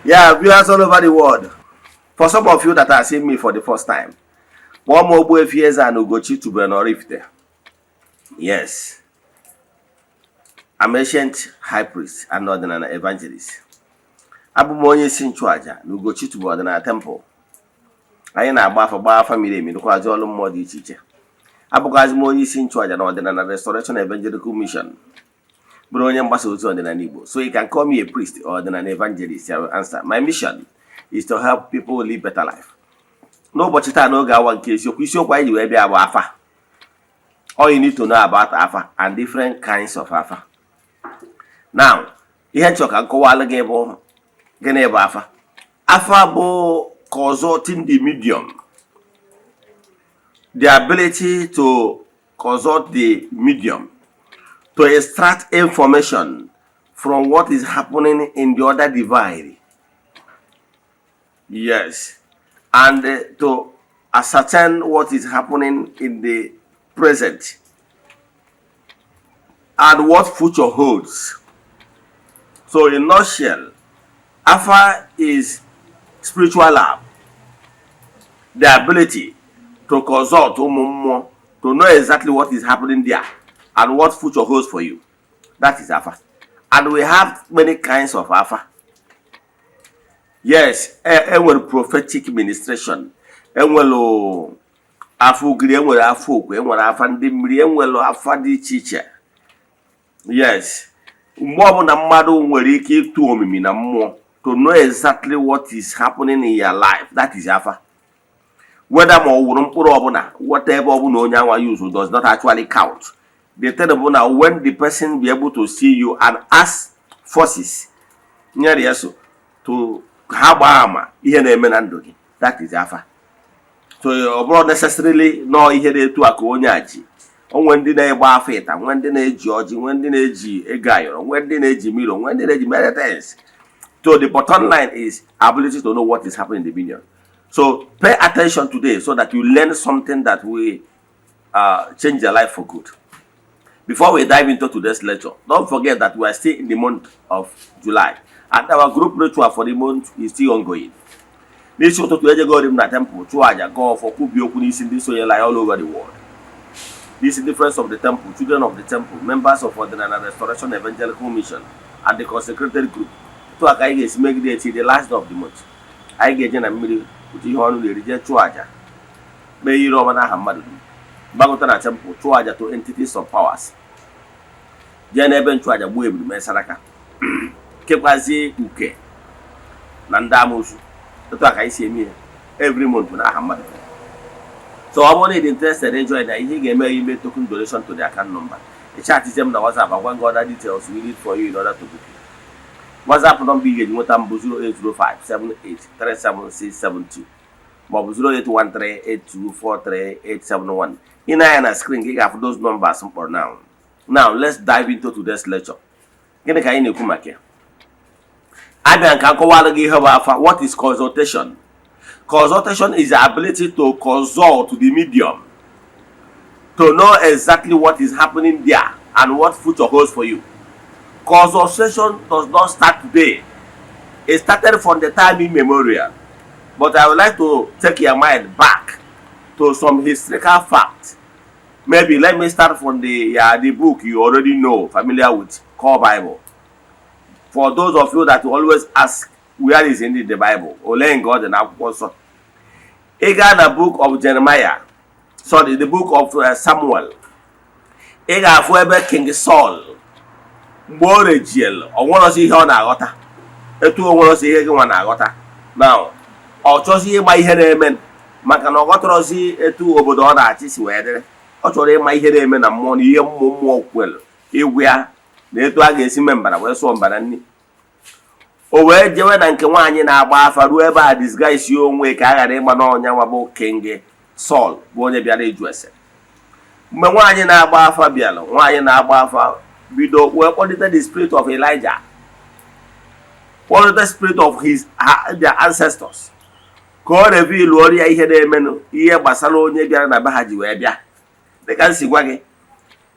Yeah, viewers all over the world. For some of you that are seeing me for the first time, kpọọ m Ogbuefi Eze-Ana Ugochi tubelu n'Oraifite. Yes, I'm ancient high priest and ọdịnala evangelist. Abụ m onye isi nchụaja na Ugochi tubelu ọdịnala temple. Anyị na-agba afa, gbaa afa miri emi, rụkwazị ọrụ mmụọ dị iche iche. Abụkwazị m onye isi nchụaja na Ọdịnala Restoration Evangelical Mission, bụrụ onye mgbasa ozi ọdịnala Igbo. So you can call me a priest or ọdịnala evangelist, I will answer. My mission is to help people live better life. N'ụbọchị taa, n'oge awa nke isiokwu, isiokwu anyị ji wee bịa bụ afa. All you need to know about afa and different kinds of afa. Now, ihe nchọ ka nkọwalụ gị bụ, gịnị bụ afa? Afa bụ consulting the medium, the ability to consult the medium to extract information from what is happening in the other divide, yes, and to ascertain what is happening in the present and what future holds. So in nutshell, afa is spiritual lab, the ability to consult ụmụ mmụọ to know exactly what is happening there and what future holds for you. That is afa. And we have many kinds of afa. Yes, enwere prophetic ministration, enwere afa ugiri, enwere afa okwe, enwere afa ndị mmiri, enwere afa dị iche iche. Yes, mgbe ọbụla mmadụ nwere ike ịtụ omimi na mmụọ to know exactly what is happening in your life, that is afa. Whether ma ọ wụrụ mkpụrụ ọbụla, whatever ọbụla onye anwa use does not actually count. The thing bụ na when the person be able to see you and ask forces nyere ya so to ha gbaa ama ihe na-eme na ndụ gị, that is afa. So ọ bụrụ necessarily nọọ ihe na-etu a ka onye a ji onwe, ndị na-egba afa ịta, nwe ndị na-eji ọjị, nwe ndị na-eji ego ayọrọ, nwe ndị na-eji miro, nwe ndị na-eji many things. So the bottom line is ability to know what is happening in the medium. So pay attention today so that you learn something that will change your life for good. Before we dive into today's lecture, don't forget that we are still in the month of July and our group ritual for the month is still ongoing. N'isi ụtụtụ, ejegori m na temple chụọ aja, gọọ ọfọ, kwubie okwu n'isi ndị sonyela all over the world, this difference of the temple, children of the temple, members of Ọdịnala Restoration Evangelical Mission and the consecrated group. Etu a ka anyị ga-esi megide eti the last day of the month. Anyị ga-eje na mmiri pụta ihe ọnụ na-eri, jee chụọ aja, kpee ire ọma n'aha mmadụ dum, gbagota na temple, chụọ aja to entities of powers, jee n'ebe nchụaja, gbuo ebulu, mee saraka, kekwazie uke na ndị amoosu. Etu a ka anyị si eme ya every month n'aha mmadụ. So ọ bụrụ na ị dị interested in join na, ihe ị ga-eme, ime token donation to the account number, ị chatizie m na WhatsApp, agwa gị other details we need for you in order to book you. WhatsApp nọmba ị ga-eji nweta m bụ 08057837672 maọbụ 08138243871. Ị na-anya na screen gị, ga-afụ those numbers m kpọrọ. Now let's dive into today's lecture. Gịnị ka anyị na-ekwu maka ya? Abịa nka nkọwalụ gị ihe bụ afa. What is consultation? Consultation is the ability to consult the medium to know exactly what is happening there and what future holds for you. Consultation does not start today. It started from the time immemorial, but I would like to take your mind back to some historical facts. Maybe let me start from the book you already know, familiar with, called Bible. For those of you that always ask, where is in the Bible? Ole nke ọ dị n'akwụkwọ nsọ? Ị gaa na book of Jeremiah, sorry, the book of Samuel, ị ga-afụ ebe King Saul, mgbe o rejiel, ọ nwerọzi ihe ọ na-aghọta, etu o nwerọzi ihe gị nwa na-aghọta now. Ọ chọzi ịgba ihe na-eme, maka na ọ ghọtarọzi etu obodo ọ na-achị si wee dịrị. Ọ chọrọ ịma ihe na-eme na mmụọ na ihe mmụọ mmụọ kwere ịgwụ ya na etu a ga-esi mee mbara wee sụọ mbara nri. O wee jewe na nke nwaanyị na-agba afa, ruo ebe a, disguise onwe ka a ghara ịgba n'ọnya nwa bụ King Saul, bụ onye bịara ịjụ ese. Mgbe nwaanyị na-agba afa bịara, nwaanyị na-agba afa bido wee kpọlite the spirit of Elijah, kpọlite spirit of their ancestors, ka ọ reveal ya ihe na-emenụ, ihe gbasara onye bịara na be ha ji wee bịa. Dịka m si gwa gị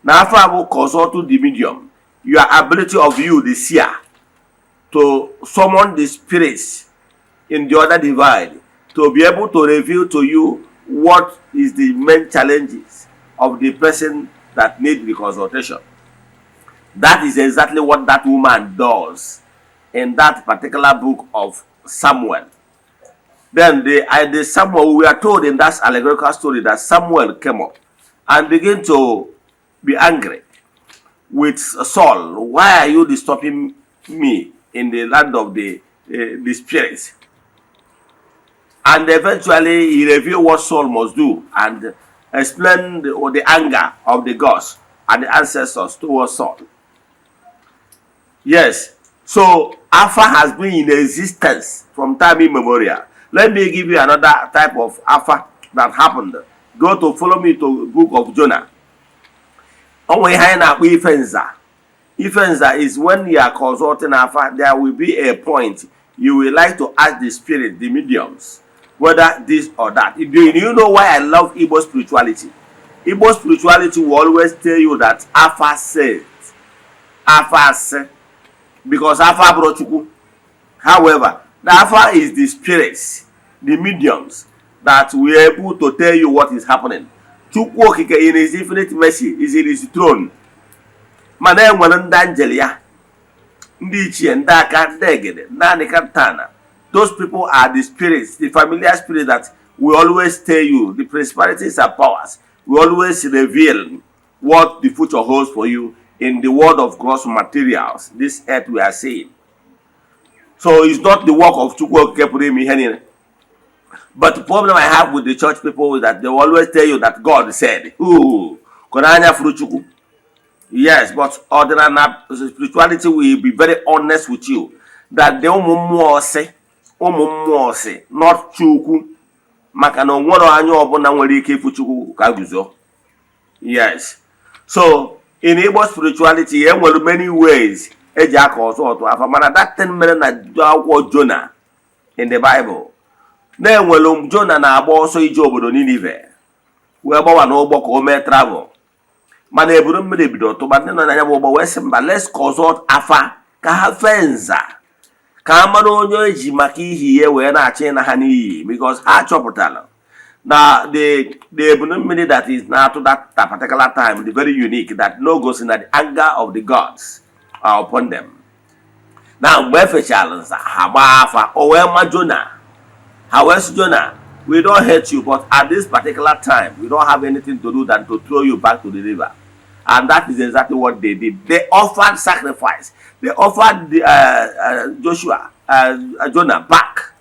na afa a bụ consult the medium, your ability of you, the seer, to know exactly what is happening there and what future holds for you. to summon the spirits in the other divide to be able to reveal to you what is the main challenges of the person that need the consultation. That is exactly what that woman does in that particular book of Samuel. Then the Samuel, we are told in that allegorical story that Samuel came up and began to be angry with Saul. "Why are you disturbing me in the land of the spirits?" And eventually he revealed what Saul must do and explained the anger of the gods and the ancestors towards Saul. Yes. So Afa has been in existence from time immemorial. Let me give you another type of Afa that happened. Go to follow me to book of Jonah. O nwere ihe anyị na-akpọ ife nza. Ife nza is when you are consulting Afa, there will be a point you will like to ask the spirit, the mediums, whether this or that. Do you know why I love Igbo spirituality? Igbo spirituality will always tell you that Afa says, Afa say, because Afa abụrụ Chukwu. However, the Afa is the spirits, the mediums that will able to tell you what is happening. Chukwu Okike in his infinite mercy is in his throne. Mana e nwere ndị angel ya, ndị ichie, ndị aka, ndị egede, ndị anịkantana. Those people are the spirits, the familiar spirit that will always tell you, the principalities and powers will always reveal what the future holds for you in the world of gross materials, this earth we are seeing. So it's not the work of Chukwu Okike pụrụ ime ihe niile. But the problem I have with the church people is that they will always tell you that God said, "Ooh, kọrọ anya furu Chukwu." Yes, but ọdịnala spirituality will be very honest with you that the ụmụ mmụọ sị, ụmụ mmụọ sị, not Chukwu, maka na o nwere anya ọbụla nwere ike ịfụ Chukwu ka guzo. Yes. So in Igbo spirituality, e nwere many ways eji aka ọzọ ọtụ afa, mana that thing mere na akwụkwọ Jonah in the Bible, na-enwere Jonah na-agba ọsọ ije obodo Ninive wee gbawa n'ụgbọ ka o mee travel, mana eburu mmiri bido tụba. Ndị nọ na ya bụ ụgbọ wee sị, "Mba, let's consult afa ka ha fee nza ka a mara onye eji maka ihi ihe wee na-achọ ịna ha n'iyi," because ha chọpụtara na the ebunu mmiri that is na-atụ that particular time the very unique, that no gosi na the anger of the gods are upon them. Na mgbe efechara nza, ha gbaa afa, o wee ma Jona. Ha wee sị Jona, "We don't hate you, but at this particular time we don't have anything to do than to throw you back to the river." And that is exactly what they did. They offered sacrifice. They offered the, Joshua uh, Jonah back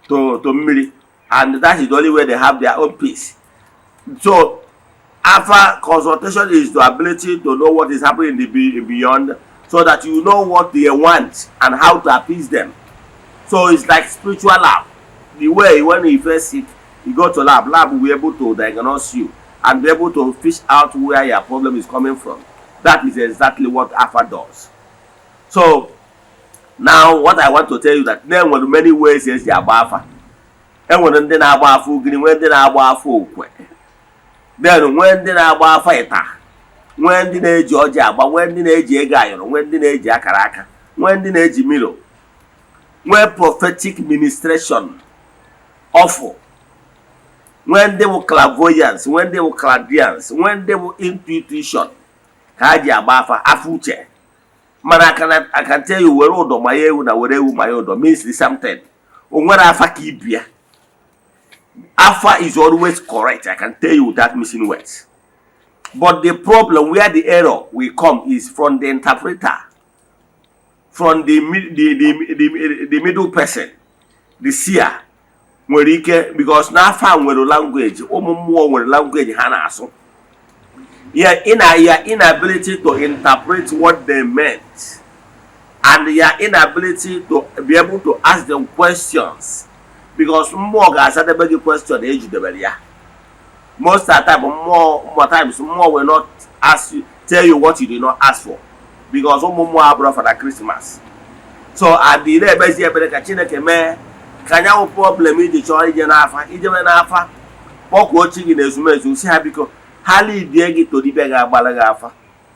to mmiri, and that is the only way they have their own peace. So afa consultation is the ability to know what is happening in the beyond so that you know what they want and how to appease them. So it's like spiritual lab. The way when you first sick, you go to lab, lab will be able to diagnose you and be able to fish out where your problem is coming from. That is exactly what afa does. So now what I want to tell you that there nwere many ways esi agba afa. Enwere ndị na-agba afa ugiri, nwee ndị na-agba afa okwe, then nwee ndị na-agba afa ịta, nwee ndị na-eji ọjị agba, nwee ndị na-eji ego ayọrọ, nwee ndị na-eji akara aka, nwee ndị na-eji miro, nwee prophetic ministration ọfụ, nwee ndị bụ clairvoyance, nwee ndị bụ clairaudience, nwee ndị bụ intuition ka ha ji agba afa, afa uche. Mana I can tell you, were ụdọ ma ya ewu na were ewu ma ya ụdọ means the same thing. O nwere afa ka ibia. Afa is always correct, I can tell you without missing words. But the problem where the error will come is from the interpreter, from the middle person, the seer nwere ike, because n'afa nwere language, ụmụ mmụọ nwere language ha na-asụ. Your inability to interpret what they meant and your inability to be able to ask them questions, because mmụọ ga-asadebe gị question ejidebere ya. Most of the time mmụọ, more times mmụọ will not ask you, tell you what you did not ask for, because ụmụ mmụọ abụrụ Father Christmas. So adị na-ekpezi ekpere ka Chineke mee ka anyanwụ problem iji chọọ ije n'afa, ijebe n'afa, kpọkuo chi gị na ezumezu, si ha biko ha lidie gị to dibịa ga-agbara gị afa.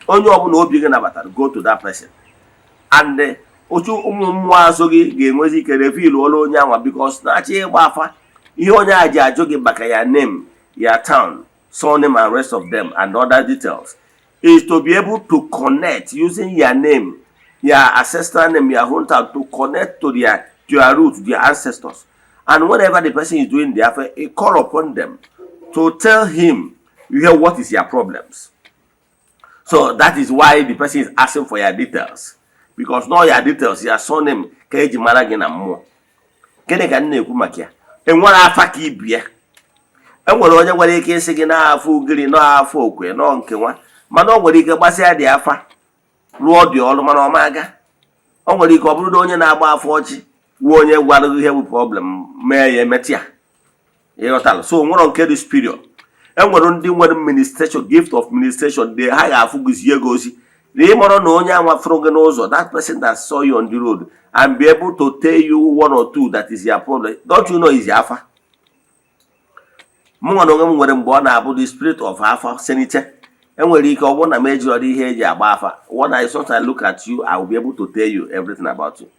Onye ọbụla obi gị nabatara, go to that person. And Otu ụmụ mmụọ azụ gị ga-enwezi ike reveal ọrụ onye anwa, because na-achọ ịgba afa, ihe onye a ji ajụ gị maka ya name, ya town, surname and rest of them and other details is to be able to connect using your name, your ancestral name, your hometown, to connect to their root, their ancestors. And whenever the person is doing the affair, he call upon them to tell him, you hear, what is your problems. So that is why the person is asking for your details, because not your details, your surname ka eji mara gị na mmụọ. Gịnị ka m na-ekwu maka ya? Enwere afa ka ibie. Enwere onye nwere ike ịsị gị n'afọ ugiri, n'afọ okwe, nọ nke nwa, mana o nwere ike gbasịa dị afa, rụọ dị ọrụ, mana ọ ma aga. O nwere ike ọ bụrụ na onye na-agba afọ ọjị wuo onye gwara gị ihe bụ problem, mee ya, emetụ ya. Ịghọtara? So nwere nke dị superior. Enwere ndị nwere ministration, gift of ministration dị. Ha ga-afụ gị, zie gị ozi na ịmọrọ na onye anwa fụrụ gị n'ụzọ, that person that saw you on the road and be able to tell you one or two that is your problem, don't you know is your afa? Mụ nwa na onwe m nwere mgbe ọ na-abụ the spirit of afa senite. Enwere ike ọ bụrụ na m ejirọrọ ihe eji agba afa, when I sometimes look at you, I will be able to tell you everything about you.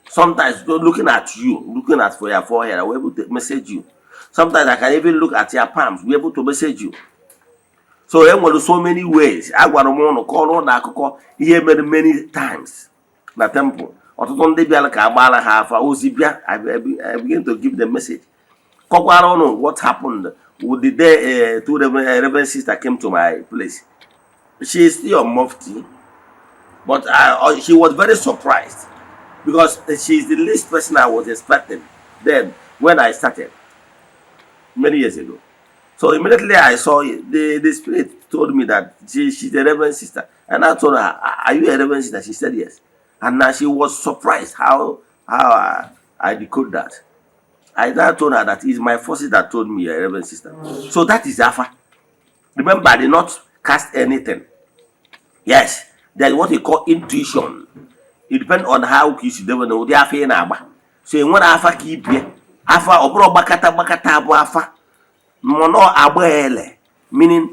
Sometimes looking at you, looking at for your forehead, I will be able to message you. Sometimes I can even look at your palms, be able to message you. So e nwere so many ways. A gwara m ụnụ kọrọ ụnụ akụkọ ihe mere many times na temple. Ọtụtụ ndị bịara ka agbaara ha afa, ozi bịa, I begin to give them message. Kọkwara ụnụ what happened with the day two reverend sister came to my place. She is still on mufti, but she was very surprised because she is the least person I was expecting then when I started many years ago. So immediately I saw it, the spirit told me that she's a reverend sister. And I told her, "Are you a reverend sister?" She said yes. And now she was surprised how I decode that. I now told her that it's my forces that told me you're a reverend sister. So that is afa. Remember, I did not cast anything. Yes, there's what we call intuition. It depends on how you should develop ụdị afa ị na-agba. So e nwere afa ka ibie. Afa ọ bụrụ gbakata gbakata bụ afa. Mana agba ele, meaning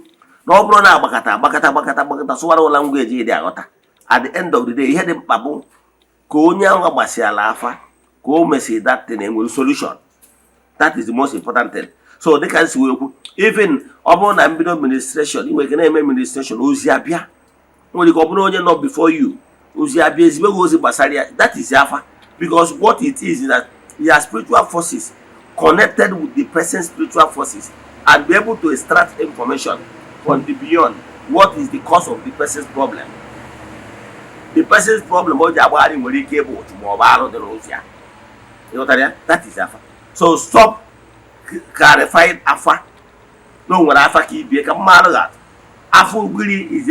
na ọ bụrụ na agbakata agbakata agbakata agbakata sụwara ụla language ịdị aghọta. At the end of the day, ihe dị mkpa bụ ka onye ahụ gbasiala afa, ka o mesịrị that thing, enwere solution. That is the most important thing. So dịka nsi wee kwu, even ọ bụrụ na mbido ministration, ị nwere ike na-eme ministration, ozi abịa. Nwere ike ọ bụrụ onye nọ before you, ozi abịa, ezigbo gị ozi gbasara ya. That is afa, because what it is that your spiritual forces connected with the person's spiritual forces and be able to extract information from the beyond, what is the cause of the person's problem. The person's problem o ji agbagharị nwere ike ịbụ ụchụ ma ọ bụ arụ dị n'ụzọ ya. Ịghọtara ya? That is afa. So stop clarifying afa na o nwere afa ka ibie. Ka mmadụ ga afa ugiri is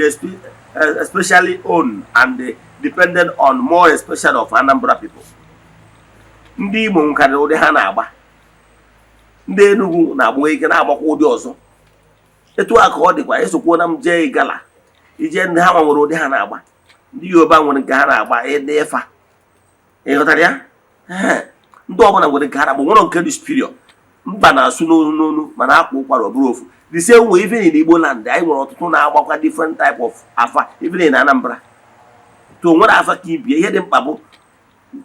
especially owned and dependent on more especially of Anambra people. Ndị Imo nwekarịrị ụdị ha na-agba, ndị Enugu na-agba ike, na-agbakwa ụdị ọzọ. Etu a ka ọ dịkwa. Esokwuo na m jee Igala, ije ndị ha nwa nwere ụdị ha na-agba, ndị Yoruba nwere nke ha na-agba ịdị ịfa. Ị ghọtara ya? Ee, ndị ọbụla nwere nke ha na-agba. Nwere nke dị superior. Mba na-asụ n'onu n'onu, mana akwa ụkwara ọ bụrụ ofu. The same way, even in Igbo land, anyị nwere ọtụtụ na-agbakwa different type of afa. Even in Anambra to nwere afa ka ibie. Ihe dị mkpa bụ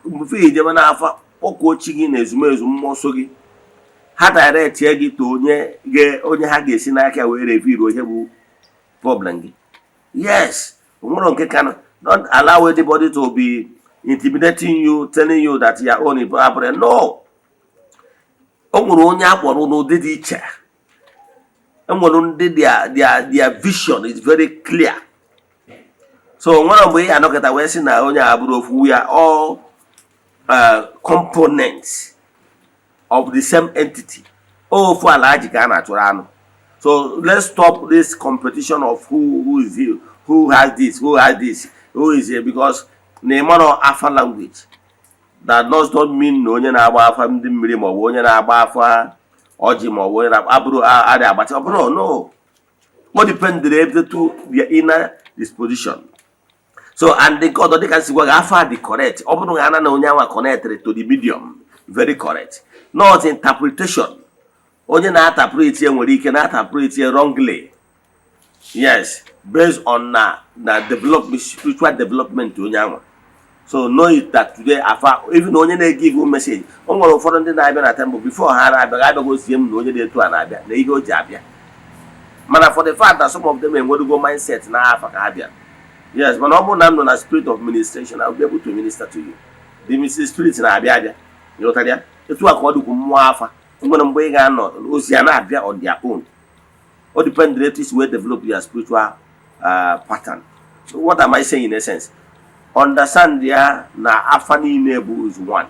mfe ijebe n'afa, kpọkuo chi gị na ezumezu mmụọ so gị, ha direct gị to onye onye ha ga-esi n'aka wee reveal ihe bụ problem gị. Yes, onwere nke ka. Don't allow anybody to be intimidating you, telling you that your own is abụrụ no. O nwere onye a kpọrọ n'ụdị dị iche. Enwere ndị their vision is very clear. So nwere mgbe ị anọkọta wee sị na onye a bụrụ ofu. We are all components of the same entity. Ofu ala ji ka a na-achụrụ anụ. So let's stop this competition of who is he, who has this, who has this, who is here, because na ịmarọ afa language, that does not mean na onye na-agba afa ndị mmiri maọbụ onye na-agba afa ọjị maọbụ onye na-abụrụ adị agbacha ọ bụrụ no. O dependere ebe to their inner disposition. So and nke ọzọ, dịka nsi gwa gị, afa dị correct ọ bụrụ na ana na onye anwa connected to the medium very correct, not interpretation. Onye na-interpret ya nwere ike na-interpret ya wrongly, yes, based on na development, spiritual development onye anwa. So know it that today afa, even onye na-egive you message, o nwere ụfọdụ ndị na-abịa na temple, before ha na-abịa, ga-abịagozie m na onye dị etu a na-abịa na ihe o ji abịa. Mana for the fact that some of them enwerugo mindset na afa ka ha bịara, yes, mana ọ bụrụ na m nọ na spirit of ministration, I will be able to minister to you. The ministry spirit na-abịa abịa, ịghọtara ya? Etu a ka ọ dịkwu mmụọ afa. Nwere mgbe ị ga-anọ, ozi a na-abịa on their own. O depend etu isi wee develop your spiritual pattern. So what am I saying in essence? Understand ya na afa niile bụ is one.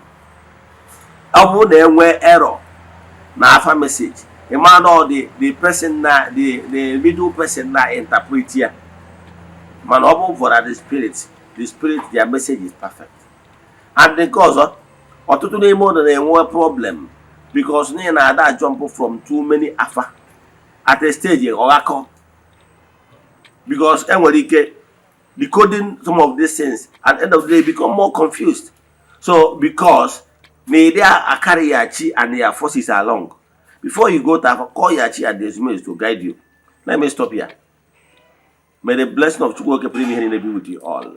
Ọ bụrụ na enwee error na afa message, ị ma na ọ dị the person na the middle person na interpret ya. Mana ọ bụ for the spirit, their message is perfect. And nke ọzọ, ọtụtụ n'ime ụlọ na-enwe problem because n'ihi na ada jump from too many afa at a stage, ọghakọ, because enwere ike decoding some of these things, at the end of the day become more confused. So because na ịdị carry your chi and your forces along before you go to afa, call your chi and the ezumezu to guide you. Let me stop here. May the blessing of Chukwu Oke pụrụ ime ihe niile be with you all.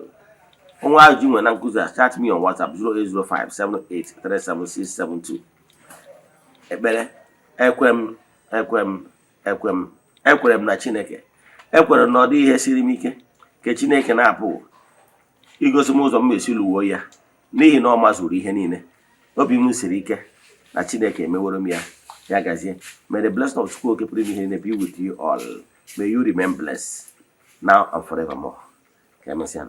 Onwe ajụjụ nwere na nkụzi a, chat me on WhatsApp 08057837672. Ekpere: ekwe m, ekwe m, ekwe m, ekwere m na Chineke. Ekwere m na ọ dị ihe siri m ike nke Chineke na-apụghị igosi m ụzọ m esi lụwo ya, n'ihi na ọ mazuru ihe niile. Obi m siri ike na Chineke emeworo m ya. Ya gazie. May the blessing of Chukwu Oke pụrụ ime ihe niile be with you all. May you remain blessed now and forevermore. Ka emesịa.